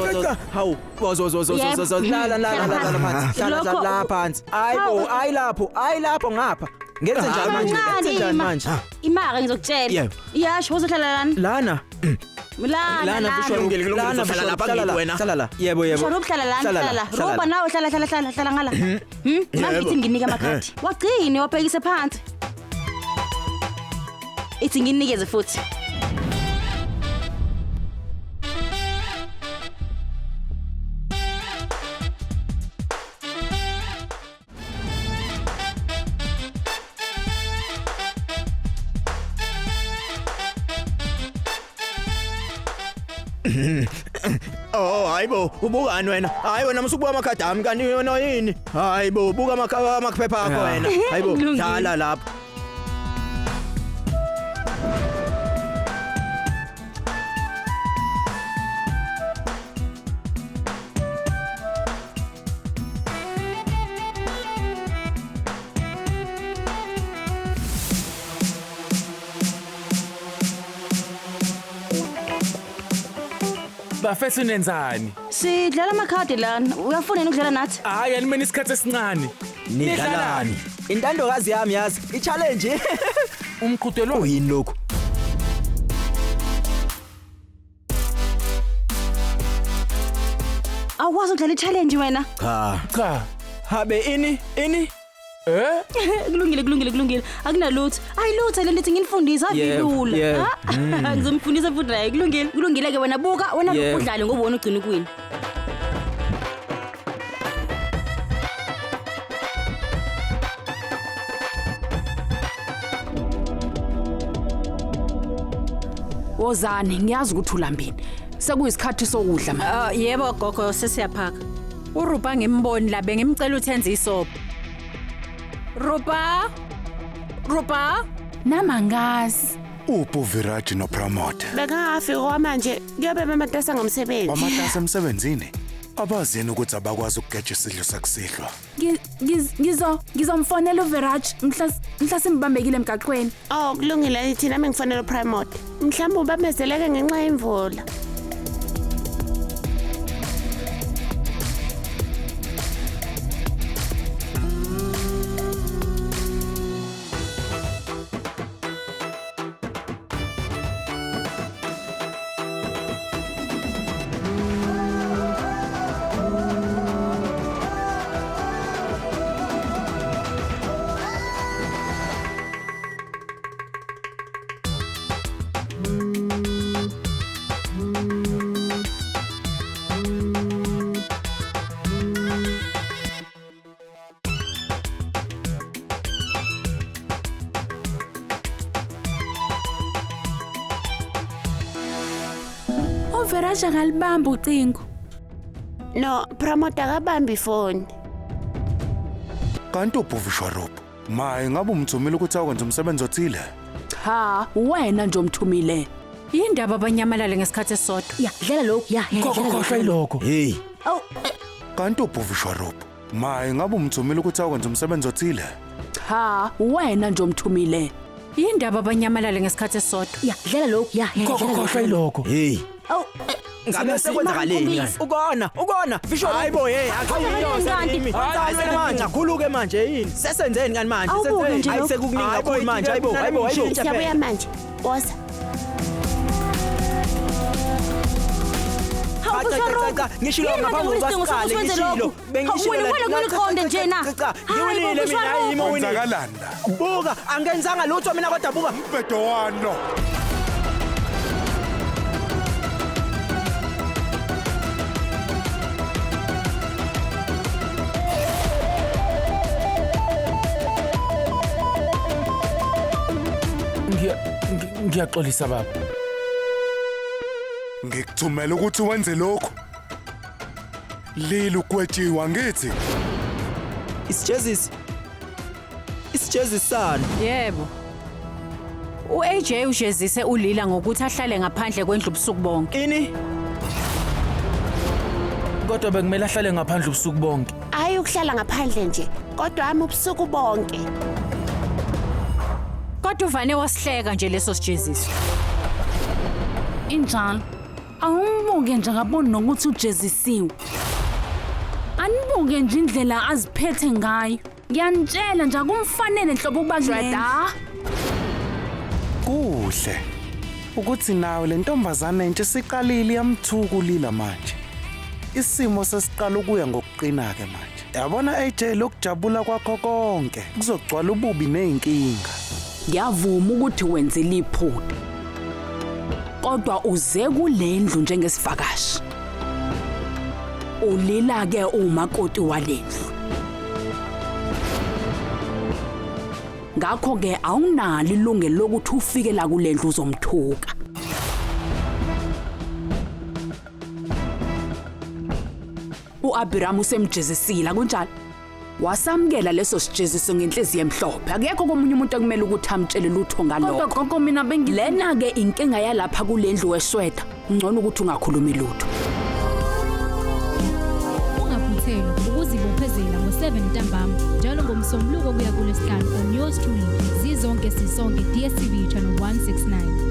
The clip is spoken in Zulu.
Cha, cha, cha. Hawu, wozo wozo wozo Yebo. wozo la la la la la la phansi. Hlala Lokho- la phansi. Hayibo, hayi lapho, hayi lapho ngapha. Ngenze njani manje? Ngenze njani manje? Imaka ngizokutshela. Yebo. Iyasho uzohlala lana. Lana. Lana. Lana lana. Vishwa Kulungile, kulungile, Lana uzohlala Vishwa, lapha hlala ngithi la, wena. Hlala la. Yebo yebo. Shona ubuhlala lana Hlala la, hlala. hlala Roba la. nawe hlala hlala hlala hlala ngala. Manje ithi nginike amakhadi. Wagcine wabhekise phansi. Ithi nginikeze futhi. Oh hayibo, ubukani wena? Hayi wena musukubuka amakhadi ami kanti wena yini? Hayibo, buka amaphepha akho wena. Hayibo, Kulungile. dlala lapho. Bafethu nenzani? Sidlala amakhadi lana. Uyafuna yini ukudlala nathi? Hayi animeni isikhathi esincane. Nidlalani? Intandokazi yami yazi, i-challenge. Umqhudelwano Kuyini lokhu? Awukwazi ukudlala i-challenge wena. Cha. cha. Habe ini? Ini? Eh? Kulungile kulungile kulungile. Akunalutho. Ayilutho le nto nginifundisa Yebo, avilula. yebo. Ngizomfundisa futhi naye. Kulungile. Kulungile ke wena buka wena Yebo. lokhu udlale ngoba wena ugcina ukuwina. Wozani, ngiyazi ukuthi ulambile. Sekuyisikhathi sokudla manje. Ah yebo gogo sesiyaphaka. uRupa ngimboni la bengimcela ukuthi enze isobho. Rupa? Rupa? Namangazi. Uphi uViraj noPramod? Bekangafiki kwamanje kuyobe bematasa ngomsebenzi. Bamatasa emsebenzini. Abazini ukuthi abakwazi ukugeja isidlo sakusihlwa. Ngizo ngizomfonela uViraj mhla mhla simbambekile emgaqweni. Oh kulungile thina mengifonela uPramod. Mhlawumbe ubamezeleke ngenxa yemvula. UViraj angalibamba ucingo. No, Pramod akabambi ifoni. Kanti uphi uVishwarup? Maye ngabe umthumile ukuthi akwenze umsebenzi othile. Cha, wena nje omthumile. Yindaba abanyamalale ngesikhathi esisodwa. Ya, dlala lokhu. Ya, ya, Gogo dlala lokhu. khohlwa yilokho. Hey, Awu, Kanti uphi uVishwarup? Maye ngabe umthumile ukuthi akwenze umsebenzi othile. Cha, wena nje omthumile. Yindaba abanyamalale ngesikhathi esisodwa. ya, dlala lokhu. Ya, ya, Gogo dlala lokhu. khohlwa yilokho. hey. Awu, Ngabe sekwenzakaleni kani? Ukona, ukona. Vishwa Hayibo hey, akuyiyo Kanti. Hayi manje, akhuluke manje yini? Sesenzeni kani manje? Awubuke Sesenzeni? nje Hayi lokhu. sekukuningi kakhulu manje. Hayibo, hayibo, hayibo. Siyabuya manje. Woza. Hawu Cha, cha, cha, cha, ngishilo Yini ngaphambi manje kokuba kunesidingo siqale, sokuthi wenze ngishilo. lokhu? Bengishilo Hawu, la- wena kumele cha, uqonde cha, nje na. cha, cha, Hayi, ngiwinile bo, mina, hayi, Vishwarup. ngiwinile. Kwenzakalani la? Buka, angenzanga lutho mina kodwa buka. Mbhedo wani lo? Ngiyaxolisa baba. Ngikuthumela ukuthi wenze lokhu. Lila ugwetshiwa ngithi. Isijezisi. Isijezisana. Yebo. U-AJ ujezise uLila ngokuthi ahlale ngaphandle kwendlu ubusuku bonke. Ini? Kodwa bekumele ahlale ngaphandle ubusuku bonke. Hayi ukuhlala ngaphandle nje, kodwa ami ubusuku bonke. Kodwa uvane wasihleka nje leso sijeziso. Injalo. Awumbuke nje ngaboni nokuthi ujezisiwe. Anibuke nje indlela aziphethe ngayo. Ngiyanitshela nje akumfanele nhlobo ukuba kulenda. Kuhle ukuthi nawe le ntombazane entsha isiqalile iyamthuka uLila manje. Isimo sesiqala ukuya ngokuqina-ke manje. Yabona AJ, lokujabula kwakho konke kuzogcwala ububi nezinkinga. Ngiyavuma ukuthi wenzile iphutha. Kodwa uze kulendlu njengesivakashi. Ulila ke umakoti walendlu. Ngakho ke awunalo ilungelo lokuthi ufike la kulendlu uzomthuka. UAbraham usemjezisile kunjalo. Wasamukela leso sijeziso ngenhliziyo emhlophe. Akekho komunye umuntu ekumele ukuthi amtshele lutho ngalokho. Kodwa gogo mina bengi Lena ke inkinga yalapha kulendlu weshweda. Ngcono ukuthi ungakhulumi lutho. Ungaphuthelwa ukuzibophezela ngo-7 ntambama njalo ngoMsombuluko kuya kuLwesihlanu on yours truly, Zizonke Sisonke, DStv channel 169.